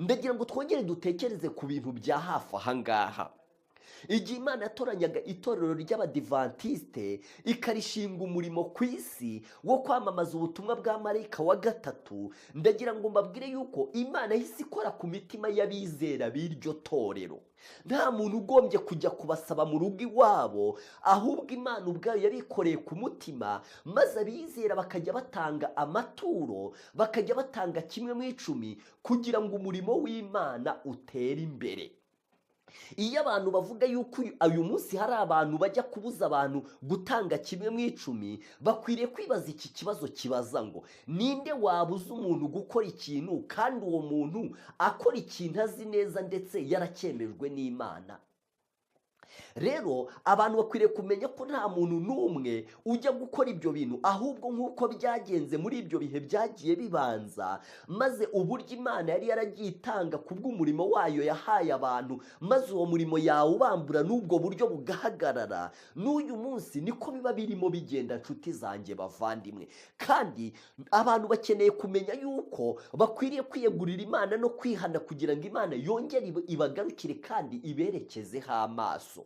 Ndagira ngo twongere dutekereze ku bintu bya hafi aha ngaha. Igihe Imana yatoranyaga itorero ry'Abadivantisite, ikarishinga umurimo ku isi wo kwamamaza ubutumwa bwa marayika wa gatatu, ndagira ngo mbabwire yuko Imana yahise ikora ku mitima y'abizera b'iryo torero. Nta muntu ugombye kujya kubasaba mu rugo iwabo, ahubwo Imana ubwayo yabikoreye ku mutima, maze abizera bakajya batanga amaturo, bakajya batanga kimwe mu icumi kugira ngo umurimo w'Imana utere imbere. Iyo abantu bavuga yuko uyu munsi hari abantu bajya kubuza abantu gutanga kimwe mu icumi, bakwiriye kwibaza iki kibazo kibaza ngo: ninde wabuza umuntu gukora ikintu kandi uwo muntu akora ikintu azi neza ndetse yaracyemejwe n'Imana? Rero abantu bakwiriye kumenya ko nta muntu n'umwe ujya gukora ibyo bintu, ahubwo nk'uko byagenze muri ibyo bihe byagiye bibanza, maze uburyo Imana yari yaragiye itanga ku bw'umurimo wayo yahaye abantu, maze uwo murimo yawubambura n'ubwo buryo bugahagarara, n'uyu munsi niko biba birimo bigenda, nshuti zanjye bavandimwe. Kandi abantu bakeneye kumenya yuko bakwiriye kwiyegurira Imana no kwihana kugira ngo Imana yongere ibagarukire kandi iberekezeho amaso.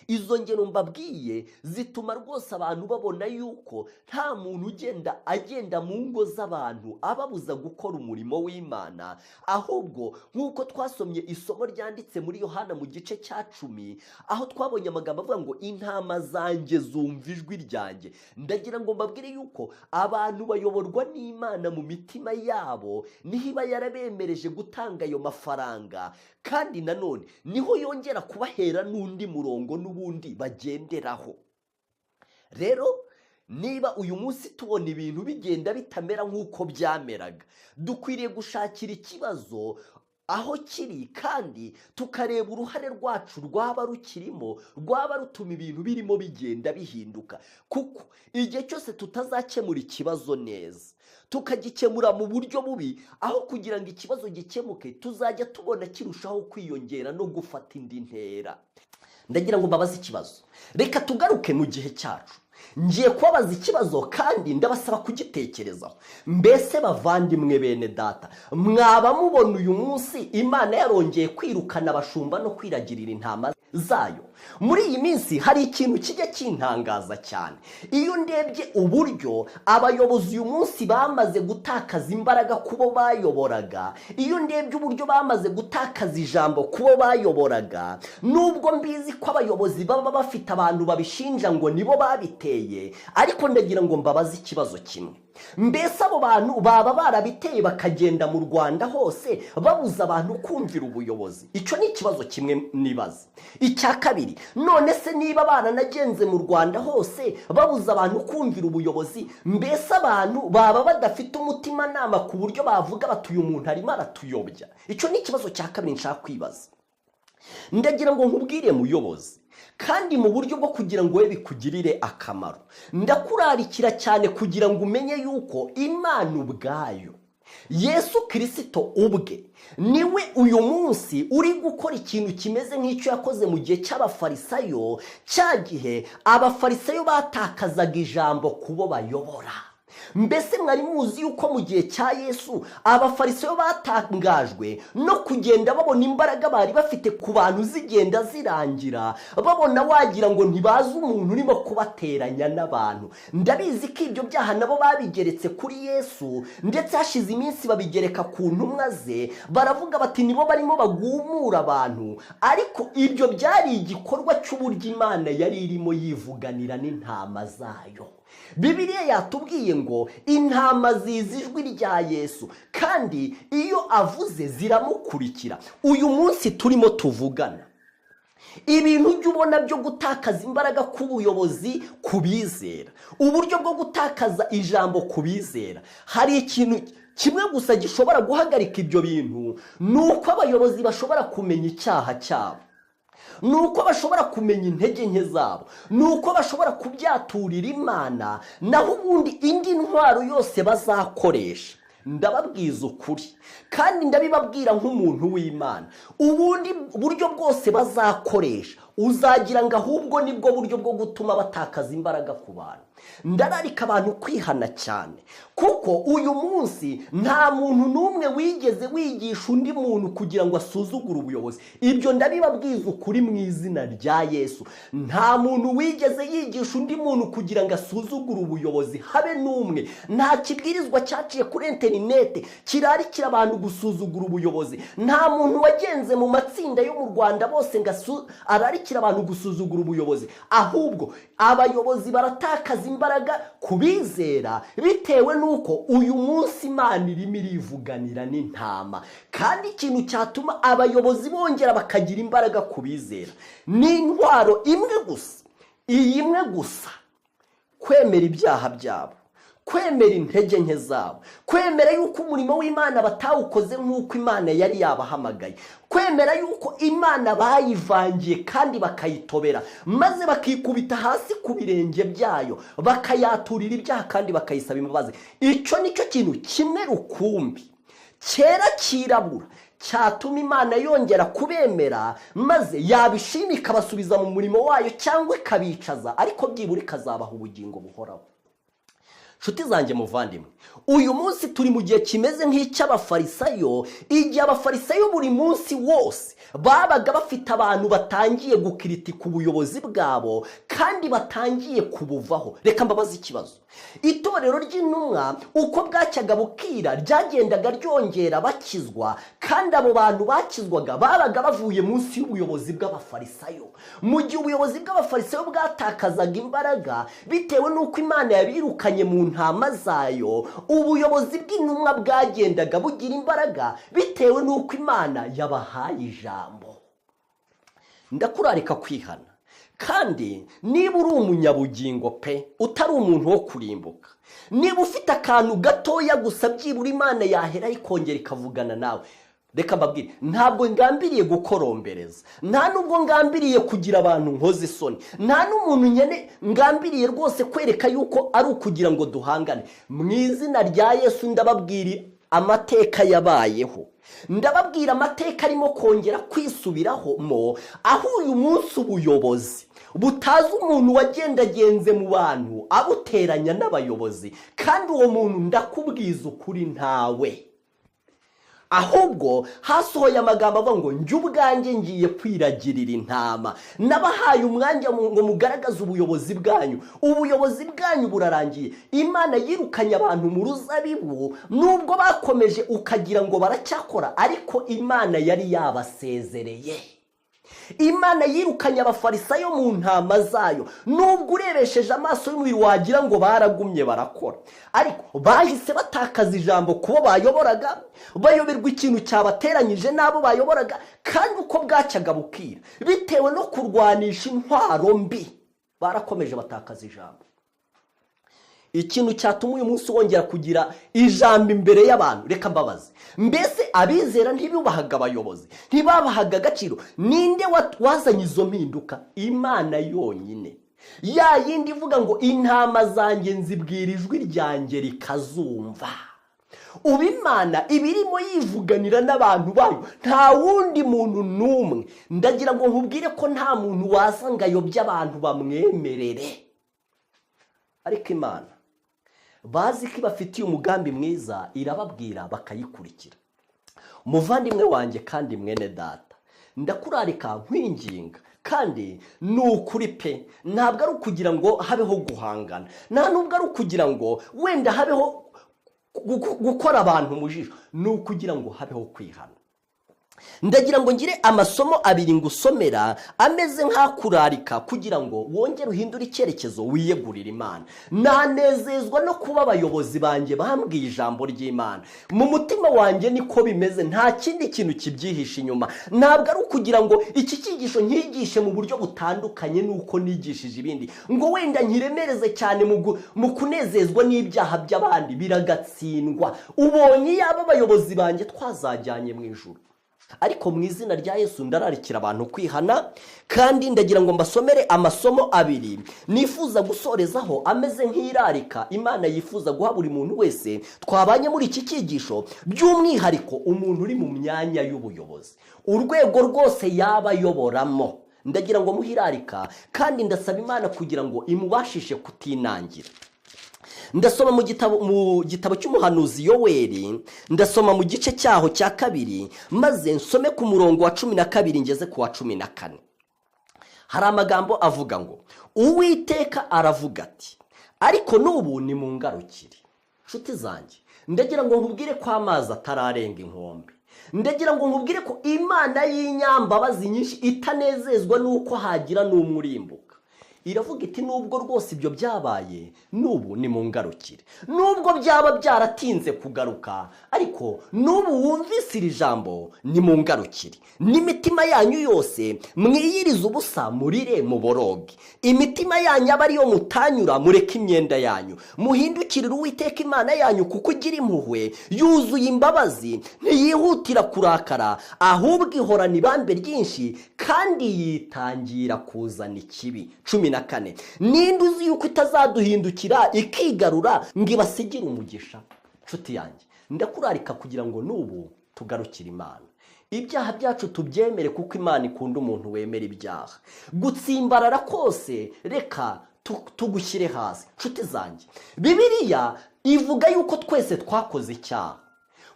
Izo ngero mbabwiye zituma rwose abantu babona yuko nta muntu ugenda agenda mu ngo z'abantu ababuza gukora umurimo w'Imana, ahubwo nk'uko twasomye isomo ryanditse muri Yohana mu gice cya 10, aho twabonye amagambo avuga ngo intama zanjye zumva ijwi ryanjye. Ndagira ngo mbabwire yuko abantu bayoborwa n'Imana mu mitima yabo, niho iba yarabemereje gutanga ayo mafaranga, kandi nanone niho yongera kubahera n'undi murongo n'ubundi bagenderaho. Rero niba uyu munsi tubona ibintu bigenda bitamera nk'uko byameraga, dukwiriye gushakira ikibazo aho kiri kandi tukareba uruhare rwacu rwaba rukirimo, rwaba rutuma ibintu birimo bigenda bihinduka. Kuko igihe cyose tutazakemura ikibazo neza, tukagikemura mu buryo bubi, aho kugira ngo ikibazo gikemuke tuzajya tubona kirushaho kwiyongera no gufata indi ntera. Ndagira ngo mbabaze ikibazo, reka tugaruke mu gihe cyacu. Ngiye kubabaza ikibazo kandi ndabasaba kugitekerezaho. Mbese bavandimwe bene data, mwaba mubona uyu munsi Imana yarongeye kwirukana abashumba no kwiragirira intama zayo? Muri iyi minsi hari ikintu kijya kintangaza cyane. Iyo ndebye uburyo abayobozi uyu munsi bamaze gutakaza imbaraga kubo bayoboraga, iyo ndebye uburyo bamaze gutakaza ijambo kubo bayoboraga, nubwo mbizi ko abayobozi baba bafite abantu babishinja ngo nibo babiteye, ariko ndagira ngo mbabaze ikibazo kimwe. Mbese abo bantu baba barabiteye bakagenda mu Rwanda hose babuza abantu kumvira ubuyobozi? Icyo ni ikibazo kimwe nibaza. Icya kabiri, none se niba baranagenze mu Rwanda hose babuza abantu kumvira ubuyobozi, mbese abantu baba badafite umutimanama ku buryo bavuga bati uyu muntu arimo aratuyobya? Icyo ni ikibazo cya kabiri nshaka kwibaza. Ndagira ngo nkubwire muyobozi, kandi mu buryo bwo kugira ngo we bikugirire akamaro, ndakurarikira cyane kugira ngo umenye yuko Imana ubwayo, Yesu Kirisito ubwe, niwe uyu munsi uri gukora ikintu kimeze nk'icyo yakoze mu gihe cy'Abafarisayo, cya gihe Abafarisayo batakazaga ijambo kubo bayobora. Mbese mwari muzi yuko mu gihe cya Yesu Abafarisayo batangajwe no kugenda babona imbaraga bari bafite ku bantu zigenda zirangira, babona wagira ngo ntibazi umuntu urimo kubateranya n'abantu? Ndabizi ko ibyo byaha nabo babigeretse kuri Yesu, ndetse hashize iminsi babigereka ku ntumwa ze, baravuga bati nibo barimo bagumura abantu. Ariko ibyo byari igikorwa cy'uburyo Imana yari irimo yivuganira n'intama zayo. Bibiliya yatubwiye ngo intama zizi ijwi rya Yesu, kandi iyo avuze ziramukurikira. Uyu munsi turimo tuvugana, ibintu ujya ubona byo gutakaza imbaraga k'ubuyobozi ku bizera, uburyo bwo gutakaza ijambo ku bizera, hari ikintu kimwe gusa gishobora guhagarika ibyo bintu, ni uko abayobozi bashobora kumenya icyaha cyabo, ni uko bashobora kumenya intege nke zabo, ni uko bashobora kubyaturira Imana. Naho ubundi indi ntwaro yose bazakoresha, ndababwiza ukuri kandi ndabibabwira nk'umuntu w'Imana, ubundi buryo bwose bazakoresha, Uzagira ngo ahubwo nibwo buryo bwo gutuma batakaza imbaraga ku bantu. Ndararika abantu kwihana cyane, kuko uyu munsi nta muntu n'umwe wigeze wigisha undi muntu kugira ngo asuzugure ubuyobozi. Ibyo ndabibabwiza ukuri mu izina rya Yesu. Nta muntu wigeze yigisha undi muntu kugira ngo asuzugure ubuyobozi, habe n'umwe. Nta kibwirizwa cyaciye kuri interinete kirarikira abantu gusuzugura ubuyobozi. Nta muntu wagenze mu matsinda yo mu Rwanda bose ngo ararikire abantu gusuzugura ubuyobozi. Ahubwo abayobozi baratakaza imbaraga kubizera bitewe n'uko uyu munsi Imana irimo irivuganira n'intama. Kandi ikintu cyatuma abayobozi bongera bakagira imbaraga kubizera ni intwaro imwe gusa, iyi imwe gusa: kwemera ibyaha byabo, kwemera intege nke zabo, kwemera yuko umurimo w'Imana batawukoze nk'uko Imana yari yabahamagaye, kwemera yuko Imana bayivangiye kandi bakayitobera, maze bakikubita hasi ku birenge byayo, bakayaturira ibyaha kandi bakayisaba imbabazi. Icyo nicyo kintu kimwe rukumbi cyera cyirabura cyatuma Imana yongera kubemera, maze yabishima ikabasubiza mu murimo wayo cyangwa ikabicaza, ariko byibura ikazabaha ubugingo buhoraho. Nshuti zanjye muvandimwe, uyu munsi turi mu gihe kimeze nk'icy'abafarisayo, igihe abafarisayo buri munsi wose babaga bafite abantu batangiye gukiritika ubuyobozi bwabo kandi batangiye kubuvaho. Reka mbabaze ikibazo. Itorero ry'intumwa uko bwacyaga bukira ryagendaga ryongera bakizwa, kandi abo bantu bakizwaga babaga bavuye munsi y'ubuyobozi bw'abafarisayo. Mu gihe ubuyobozi bw'abafarisayo bwatakazaga imbaraga bitewe n'uko Imana yabirukanye mu ntama zayo, ubuyobozi bw'intumwa bwagendaga bugira imbaraga bitewe n'uko Imana yabahaye ijambo. Ndakurarika kwihana, kandi niba uri umunyabugingo pe, utari umuntu wo kurimbuka, niba ufite akantu gatoya gusa byibura Imana yahera ikongera ikavugana nawe, reka mbabwire, ntabwo ngambiriye gukorombereza, nta nubwo ngambiriye kugira abantu nkoze isoni, nta n'umuntu nyene ngambiriye rwose kwereka yuko ari ukugira ngo duhangane. Mu izina rya Yesu ndababwira amateka yabayeho, ndababwira amateka arimo kongera kwisubiraho mo, aho uyu munsi ubuyobozi butazi umuntu wagendagenze mu bantu abuteranya n'abayobozi, kandi uwo muntu ndakubwiza ukuri ntawe. Ahubwo hasohoye amagambo avuga ngo njye ubwanjye ngiye kwiragirira intama, nabahaye umwanya ngo mugaragaze ubuyobozi bwanyu, ubuyobozi bwanyu burarangiye. Imana yirukanye abantu mu ruzabibu, nubwo bakomeje ukagira ngo baracyakora, ariko Imana yari yabasezereye. Imana yirukanye abafarisayo mu ntama zayo, nubwo urebesheje amaso y'umubiri wagira ngo baragumye barakora, ariko bahise batakaza ijambo kubo bayoboraga, bayoberwa ikintu cyabateranyije n'abo bayoboraga, kandi uko bwacyaga bukira bitewe no kurwanisha intwaro mbi barakomeje batakaza ijambo. Ikintu cyatuma uyu munsi wongera kugira ijambo imbere y'abantu, reka mbabaze, mbese abizera ntibubahaga abayobozi, ntibabahaga agaciro? Ninde wazanye izo mpinduka? Imana yonyine, ya yindi ivuga ngo intama zanjye nzibwira ijwi ryanjye rikazumva. Ubu Imana ibirimo yivuganira n'abantu bayo, nta wundi muntu n'umwe. Ndagira ngo nkubwire ko nta muntu waza ngo ayobye abantu bamwemerere, ariko Imana bazi ko ibafitiye umugambi mwiza, irababwira bakayikurikira. Umuvandimwe wanjye kandi mwene data, ndakurarika nkwinginga, kandi ni ukuri pe, ntabwo ari ukugira ngo habeho guhangana, nta nubwo ari ukugira ngo wenda habeho gukora abantu mu jisho, ni ukugira ngo habeho kwihana. Ndagira ngo ngire amasomo abiri ngusomera ameze nk'akurarika kugira ngo wongere uhindure icyerekezo, wiyegurire Imana. Nanezezwa no kuba abayobozi banjye bambwiye ijambo ry'Imana. Mu mutima wanjye niko bimeze, nta kindi kintu kibyihishe inyuma. Ntabwo ari ukugira ngo iki cyigisho nkigishe mu buryo butandukanye n'uko nigishije ibindi, ngo wenda nkiremereze cyane mu kunezezwa n'ibyaha by'abandi, biragatsindwa. Ubonye yaba abayobozi banjye twazajyanye mu ijuru. Ariko mu izina rya Yesu ndararikira abantu kwihana, kandi ndagira ngo mbasomere amasomo abiri nifuza gusorezaho ameze nk'irarika Imana yifuza guha buri muntu wese twabanye muri iki cyigisho, by'umwihariko umuntu uri mu myanya y'ubuyobozi, urwego rwose yaba ayoboramo. Ndagira ngo muhirarika, kandi ndasaba Imana kugira ngo imubashishe kutinangira. Ndasoma mu gitabo cy'umuhanuzi Yoweri, ndasoma mu gice cyaho cya 2, maze nsome ku murongo wa 12 ngeze ku wa 14. Hari amagambo avuga ngo: Uwiteka aravuga ati, ariko n'ubu ni mu ngarukire. Nshuti zanjye, ndagira ngo nkubwire ko amazi atararenga inkombe. Ndagira ngo nkubwire ko Imana y'inyambabazi nyinshi itanezezwa n'uko hagira n'umwe urimbuka. Iravuga iti nubwo rwose ibyo byabaye, n'ubu ni mu ngarukire. Nubwo byaba byaratinze kugaruka, ariko n'ubu wumvise iri jambo, ni mu ngarukire. N'imitima yanyu yose mwiyirize ubusa, murire muboroge. Imitima yanyu aba ariyo mutanyura, mureke imyenda yanyu, muhindukirire Uwiteka Imana yanyu, kuko igira impuhwe, yuzuye imbabazi, ntiyihutira kurakara, ahubwo ihorana ibambe ryinshi, kandi yitangira kuzana ikibi. 14. Ninde uzi yuko itazaduhindukira ikigarura ngo ibasigire umugisha? Nshuti yanjye, ndakurarika kugira ngo n'ubu tugarukire Imana. Ibyaha byacu tubyemere, kuko Imana ikunda umuntu wemera ibyaha. Gutsimbarara kose reka tugushyire hasi. Nshuti zanjye, Bibiliya ivuga yuko twese twakoze icyaha.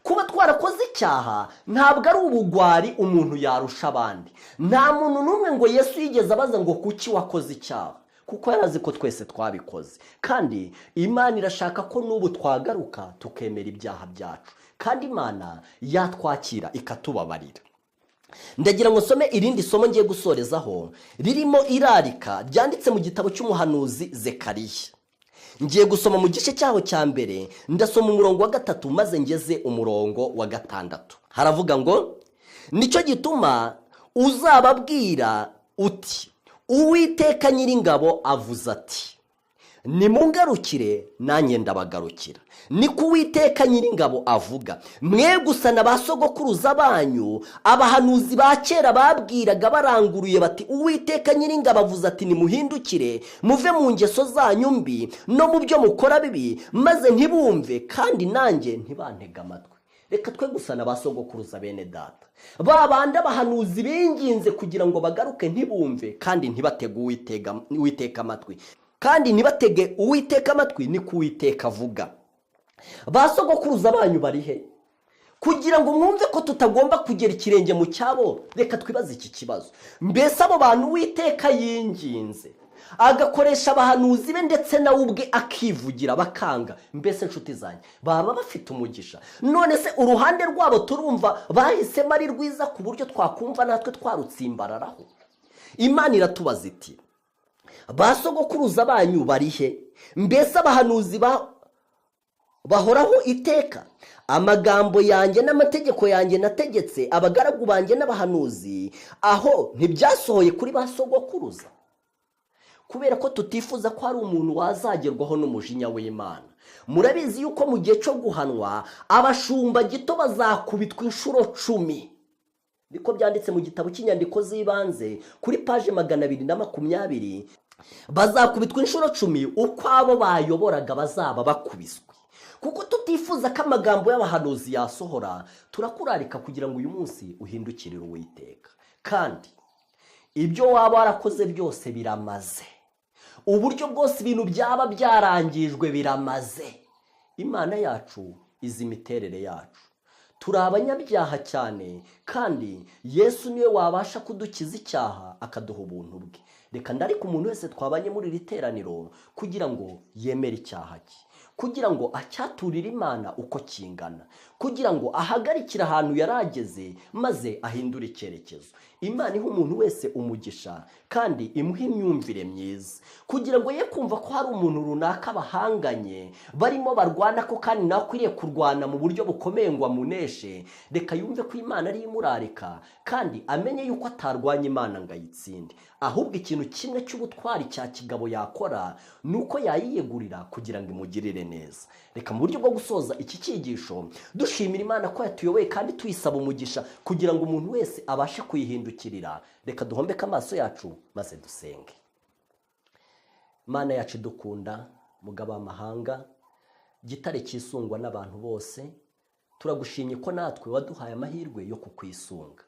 Kuba twarakoze icyaha ntabwo ari ubugwari umuntu yarusha abandi. Nta muntu n'umwe ngo Yesu yigeze abaza ngo kuki wakoze icyaha, kuko yarazi ko twese twabikoze. Kandi Imana irashaka ko n'ubu twagaruka tukemera ibyaha byacu, kandi Imana yatwakira ikatubabarira. Ndagira ngo nsome irindi somo ngiye gusorezaho ririmo irarika, ryanditse mu gitabo cy'umuhanuzi Zekariya. Ngiye gusoma mu gice cyaho cya 1, ndasoma umurongo wa 3 maze ngeze umurongo wa 6. Haravuga ngo: nicyo gituma uzababwira uti, Uwiteka Nyiringabo avuze ati, nimungarukire nanjye ndabagarukira. Niko Uwiteka Nyiringabo avuga. Mwe gusa na ba sogokuruza banyu, abahanuzi ba kera babwiraga baranguruye bati, Uwiteka Nyiringabo avuze ati, nimuhindukire muve mu ngeso zanyu mbi no mu byo mukora bibi, maze ntibumve kandi nanjye ntibantege amatwi. Reka twe gusa na ba sogokuruza bene data, ba bandi abahanuzi binginze kugira ngo bagaruke ntibumve kandi ntibatege Uwiteka amatwi. Kandi ntibatege Uwiteka amatwi, niko Uwiteka avuga. Ba sogokuruza banyu bari he? Kugira ngo mwumve ko tutagomba kugera ikirenge mu cyabo, reka twibaze iki kibazo: mbese abo bantu Uwiteka yinginze agakoresha abahanuzi be ndetse nawe ubwe akivugira bakanga, mbese nshuti zanjye baba bafite umugisha? None se uruhande rwabo turumva bahisemo ari rwiza ku buryo twakumva natwe twarutsimbararaho? Imana iratubaza iti, ba sogokuruza banyu bari he? Mbese abahanuzi bahoraho iteka? Amagambo yanjye n'amategeko yanjye nategetse abagaragu banjye n'abahanuzi, aho ntibyasohoye kuri ba sogokuruza? Kubera ko tutifuza ko hari umuntu wazagerwaho n'umujinya w'Imana. Murabizi yuko mu gihe cyo guhanwa abashumba gito bazakubitwa inshuro 10. Niko byanditse mu gitabo cy'inyandiko z'ibanze kuri paje 220. Bazakubitwa inshuro 10 uko abo bayoboraga bazaba bakubiswe. Kuko tutifuza ko amagambo y'abahanuzi yasohora, turakurarika kugira ngo uyu munsi uhindukirire Uwiteka. Kandi ibyo waba warakoze byose biramaze, uburyo bwose ibintu byaba byarangijwe biramaze. Imana yacu izi imiterere yacu, turi abanyabyaha cyane, kandi Yesu niwe wabasha kudukiza icyaha akaduha ubuntu bwe. Reka ndarika umuntu wese twabanye muri iri teraniro kugira ngo yemere icyaha cye, kugira ngo acyaturire Imana uko kingana, kugira ngo ahagarikire ahantu yarageze maze ahindure icyerekezo. Imana iha umuntu wese umugisha kandi imuha imyumvire myiza, kugira ngo ye kumva ko hari umuntu runaka bahanganye barimo barwana ko kandi nawe akwiriye kurwana mu buryo bukomeye ngo amuneshe. Reka yumve ko Imana ari imurarika, kandi amenye yuko atarwanya Imana ngo ayitsinde, ahubwo ikintu kimwe cy'ubutwari cya kigabo yakora ni uko yayiyegurira kugira ngo imugirire neza. Reka mu buryo bwo gusoza iki cyigisho dushimira Imana ko yatuyoboye kandi tuyisaba umugisha kugira ngo umuntu wese abashe kuyihindukirira. Reka duhombeke amaso yacu maze dusenge. Imana yacu idukunda, mugaba w'amahanga, gitare cyisungwa n'abantu bose, turagushimye ko natwe waduhaye amahirwe yo kukwisunga.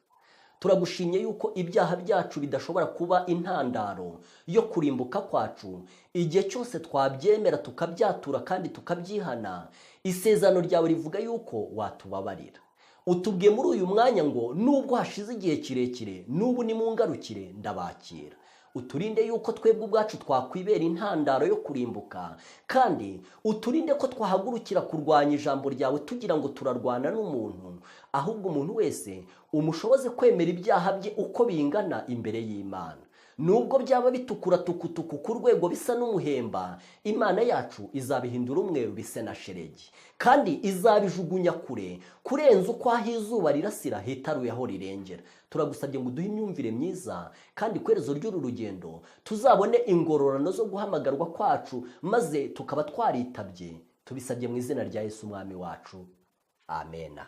Turagushimye yuko ibyaha byacu bidashobora kuba intandaro yo kurimbuka kwacu. Igihe cyose twabyemera, tukabyatura kandi tukabyihana, isezerano ryawe rivuga yuko watubabarira. Utubwiye muri uyu mwanya ngo nubwo hashize igihe kirekire, n'ubu nimungarukire ndabakira. Uturinde yuko twebwe ubwacu twakwibera intandaro yo kurimbuka, kandi uturinde ko twahagurukira kurwanya ijambo ryawe tugira ngo turarwana n'umuntu, ahubwo umuntu wese umushoboze kwemera ibyaha bye uko bingana imbere y'Imana. Nubwo byaba bitukura tukutuku ku rwego bisa n'umuhemba, Imana yacu izabihindura umweru bise na sheregi, kandi izabijugunya kure kurenza uko aho izuba rirasira hitaruye aho rirengera. Turagusabye ngo uduhe imyumvire myiza, kandi ku iherezo ry'uru rugendo tuzabone ingororano zo guhamagarwa kwacu, maze tukaba twaritabye. Tubisabye mu izina rya Yesu Umwami wacu, amena.